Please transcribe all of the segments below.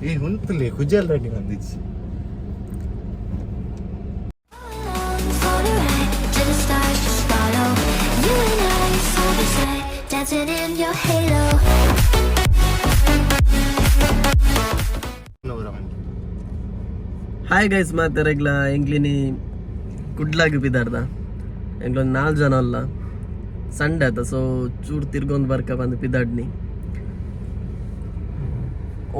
ಏ ಉಂತುಲೆ ಕುಜಲ್ ready ಬಂದಿಚ್ಚಿ. For the ride to the stars, just follow. You and I, side by side, dancing in your halo. Hi guys, ಮಾತಾರಗ್ಲ ಎಂಕ್ಲಿನಿ ಕುಡ್ಲಾಗ ಬಿದಾರ್ದ. ಎಂಕ್ಲೊಂದು ನಾಲ್ಕು ಜನ ಅಲ್ಲ, Sunday ಆತ, ಸೊ ಚೂರು ತಿರ್ಗೊಂದು ಬರ್ಕ ಬಂದು ಪಿದಾಡ್ನಿ.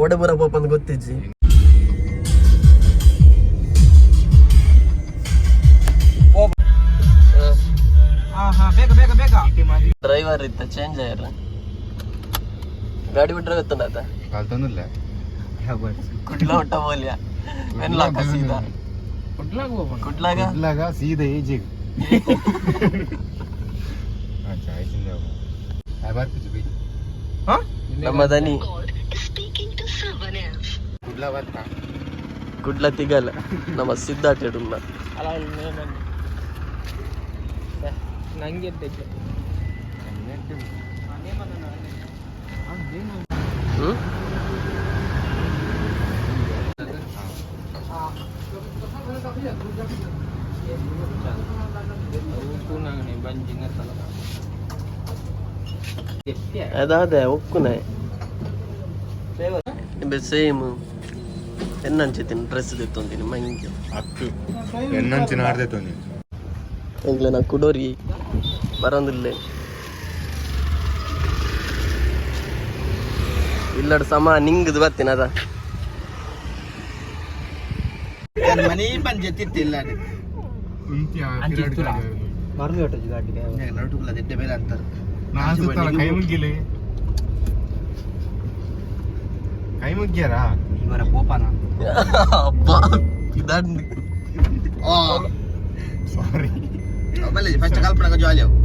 ಓಡೆ ಬರ ಪೋಪಂದು ಗೊತ್ತಿಜ್ಜಿ. ಬೇಗ ಬೇಗ ಬೇಗ. ಡ್ರೈವರ್ ಇತ್ತ ಚೇಂಜ್ ಆಯ್ರ, ಗಾಡಿ ಬಿಟ್ರೆ ಗೊತ್ತುಂಡಾತ. ಕಲ್ತೊಂದಿಲ್ಲ. ಕುಡ್ಲ ಹೊಟ್ಟ ಬೋಲ್ಯ ವೆನ್ಲಾಕ ಸೀದಾ ಕುಡ್ಲಾಗ. ಕುಡ್ಲಾಗ ಸೀದಾ ಏಜಿಗ್ ಚಾಯ್ಸ್ ಬರ್ಪಿಜು ಬಿ. ನಮ್ಮ ದನಿ. ಕುಡ್ಲ ಬರ್ತಾ. ಕುಡ್ಲ ತಿಗಲ್ಲ, ನಮ್ಮ ಸಿದ್ಧಾರ್ಥ ಇಡುಲ್ಲ. ನಂಗೆ. ಹ್ಮ್. ಅದಾದೆ ಒಕ್ಕುನೆ ಸೇಮ್ ಎನ್ನಂಚಿತೀನಿ ಡ್ರೆಸ್ ತೆತ್ತೊಂದಿನಿ ಮಂಗೆ. ಅತ್ತು ಎನ್ನಂಚಿನ ಆಡ್ದೆ ನೀನು. ಎಂಕ್ಲೆ ನಾ ಕುಡೋರಿ ಬರೋದಿಲ್ಲ. ಇಲ್ಲಡ್ ಸಮ ನಿಂಗದು ಬರ್ತೀನಿ ಅದ. ಮನಿ ಪಂಚೆತ್ತಿತ್ತಿಲ್ಲ. ಬೇರೆ ಅಂತಾರೆ. ನಾನು ಸುತ್ತಲ ಕೈ ಮುಗ್ಗಿಲಿ, ಕೈ ಮುಗ್ಗ್ಯಾರಾ? ಇವರ ಕೋಪನ. ಅಬ್ಬಾ, ಇದಾಡ್. ಸಾರಿ. ಫಸ್ಟ್ ಕಲ್ಪನಾಗ ಜಾಲಿ ಅವು.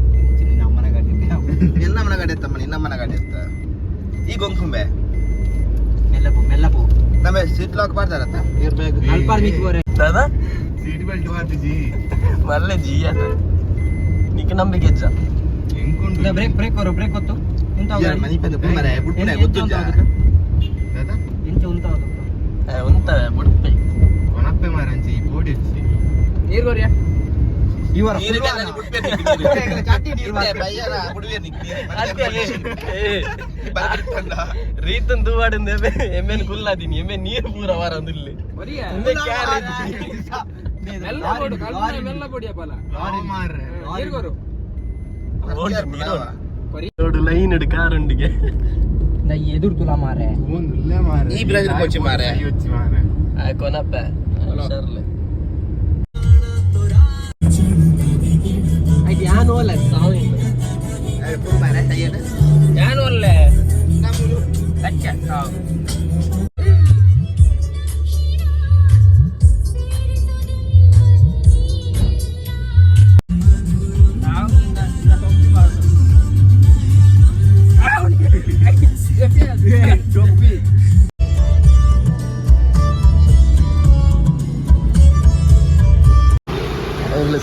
ನಮ್ಮನ ಗಾಡಿ. ನಿನ್ನಮ್ಮನ ಗಾಡಿ ಎತ್ತಮ್ಮ, ನಿನ್ನಮ್ಮನ ಗಾಡಿ ಎತ್ತ. ಈಗ ಒಂಕುಂಬೆ. ಮೆಲ್ಲಪು ಮೆಲ್ಲಪು. ನಮ್ಮ ಸೀಟ್ ಲಾಕ್ ಮಾಡ್ತಾರತ್ತ. ಅಲ್ಪಾರ್ ಮೀತ್ ಬೋರೆ. ದಾದಾ. ಸೀಟ್ ಬೆಲ್ಟ್ ಹಾಕಿಜಿ. ಮಲ್ಲೆ ಜಿ ಅದ, ನಿಕ್ ನಂಬಿಕೆ ಹೆಚ್ಚ. ಹೆಂಗುಂಡು? ಬ್ರೇಕ್ ಬ್ರೇಕ್ ಅವರು ಬ್ರೇಕ್ ಗೊತ್ತು. ಮನಿ ಪಂದ ಮರೆ ಬುಡ್ಪುನೆ ಗೊತ್ತುಂಜ. ದಾದಾ. ಎಂಚ ಉಂತಾವದು? ಉಂತ ಬುಡ್ಪೆ. ಕೊನಪ್ಪೆ ಮಾರಂಚಿ ಈ ಬೋಡಿ ಹಚ್ಚಿ. ನೀರು ಗೋರಿಯಾ ಇವರ. ರೀತನ್ ದೂವಾಡಿಂದ ಎಮ್ಮೆನ್ ಕುಲ್ಲಾದೀನಿ, ಎಮ್ಮೆ ನೀರು ಪೂರ ವಾರ ಇಲ್ಲಿ. ಮಾರ್ರೆ. ನೋಡು, ಲೈನ್ ಇಡು ಕಾರ್ ಉಂಡಿಗೆ. ನಾ ಎದುರು ತುಲಾ ಮಾರೆ. ಒಂದು ಇಲ್ಲ ಮಾರ್ರೆ. ಈ ಬ್ರೆಜಿಲ್ ಕೋಚಿ ಮಾರ್ರೆ. ಕೈ ಹಚ್ಚಿ ಮಾರ್ರೆ. ಕೊನಪ್ಪ ಶರ್ಲೆ ಯಾನ್ ಓಲ ಸಾವು. ಯಾನ್ ಒಲ್ಲೆ.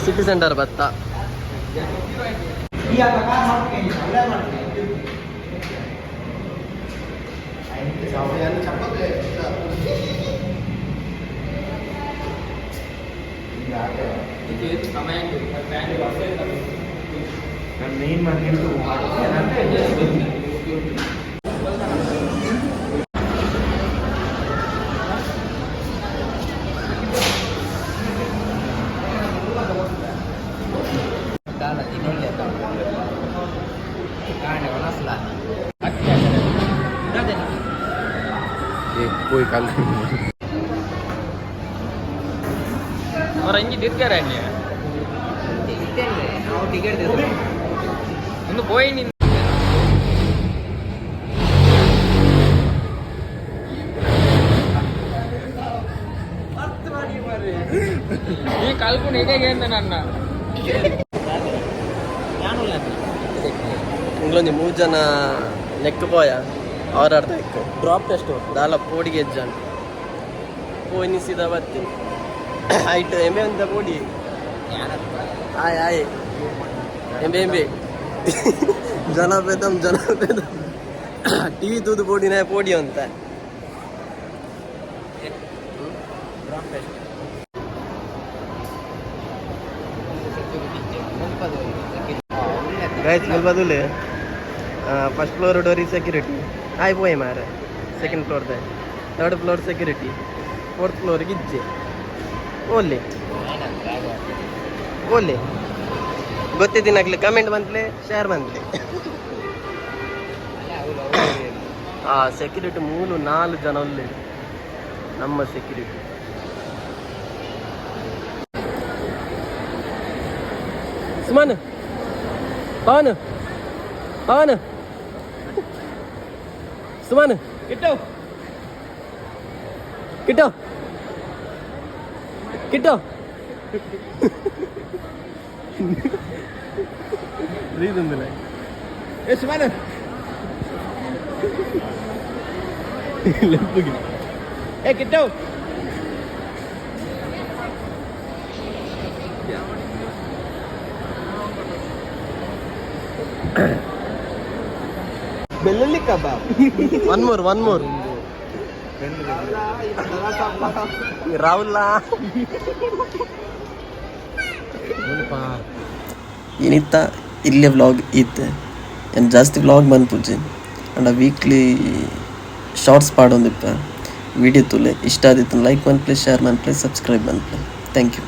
ಸಿಟಿ ಸೆಂಟರ್ ಬತ್ತ. ನಾನು ಮೇನ್ ಮಾಡಿ. ಪೋಯ್ ಕಲ್. ಅವ್ರ ಅಂಗಿ ತಿರ್ಗಾರ ಒಂದು ಪೋಯಿ. ಈ ಕಲ್ಪನೆ ಹೇಗೆ ಅಂತ ನನ್ನ. ಇಂಗ್ಲೊಂಜಿ ಮೂರು ಜನ ನೆಕ್ ಪೋಯ ಅವರ ಅರ್ಧ ಎಕ್ಕು ಡ್ರಾಪ್ ಟೆಸ್ಟ್ ದಾಲ ಪೋಡಿಗೆ ಹೆಜ್ಜಾನ್ ಪೋಯಿ ಸೀದಾ ಬತ್ತೀನಿ. ಆಯ್ತು, ಎಮ್ಮೆ ಅಂತ ಪೋಡಿ. ಆಯ್ ಆಯ್, ಎಂಬೆ ಎಂಬೆ ಜನ ಬೇದಂ ಜನ ಬೇದಂ ಟಿವಿ ತೂದು ಪೋಡಿನ ಪೋಡಿ ಅಂತ. Drop test. Guys, ಮುಲ್ಬದುಲೆ first floor ಡೋರಿ security ಆಯ್ ಪೋಯ್ ಮಾರೆ. ಸೆಕೆಂಡ್ ಫ್ಲೋರ್ ದ ಥರ್ಡ್ ಫ್ಲೋರ್ ಸೆಕ್ಯೂರಿಟಿ, ಫೋರ್ತ್ ಫ್ಲೋರ್ಗೆ ಇಜ್ಜೆ. ಓಲೆ ಓಲೆ ಗೊತ್ತಿದ್ದೀನಾಗ್ಲಿ ಕಮೆಂಟ್ ಬಂತ್ಲೆ, ಶೇರ್ ಬಂತ್ಲೆ. ಆ ಸೆಕ್ಯೂರಿಟಿ ಮೂಲು ನಾಲ್ಕು ಜನ ಉಲ್ಲೆ ನಮ್ಮ ಸೆಕ್ಯೂರಿಟಿ. ಸುಮನ್, ಪವನ್, ಪವನ್, ಸುಮನ್, ಕಿಟ್ಟು, ಕಿಟ್ಟು, ಕಿಟ್ಟು. ರೀದುಂದಿಲ್ಲ. ಏ ಸುಮಾರು. ಲೆಪ್ಪುಗೆ. ಏ ಕಿಟ್ಟು. ಬೆಳ್ಳುಳ್ಳಿ ಕಬಾಬ್. One more, one more. Rahul. ಏನಿತ್ತ ಇಲ್ಲೇ ವ್ಲಾಗ್ ಇತ್ತೆ. ಏನು ಜಾಸ್ತಿ ವ್ಲಾಗ್ ಮನ್ಪುಜಿ ಅಂಡ ವೀಕ್ಲಿ ಶಾರ್ಟ್ಸ್ ಪಾಡೊಂದಿಪ್ಪ. ವಿಡಿಯೋ ತೂಲೆ, ಇಷ್ಟ ಆದಿತ್ತು ಲೈಕ್ ಮನ್ಪ್ಲೆ, ಶೇರ್ ಮನ್ಪ್ಲೆ, ಸಬ್ಸ್ಕ್ರೈಬ್ ಮನ್ಪ್ಲೆ. Thank you.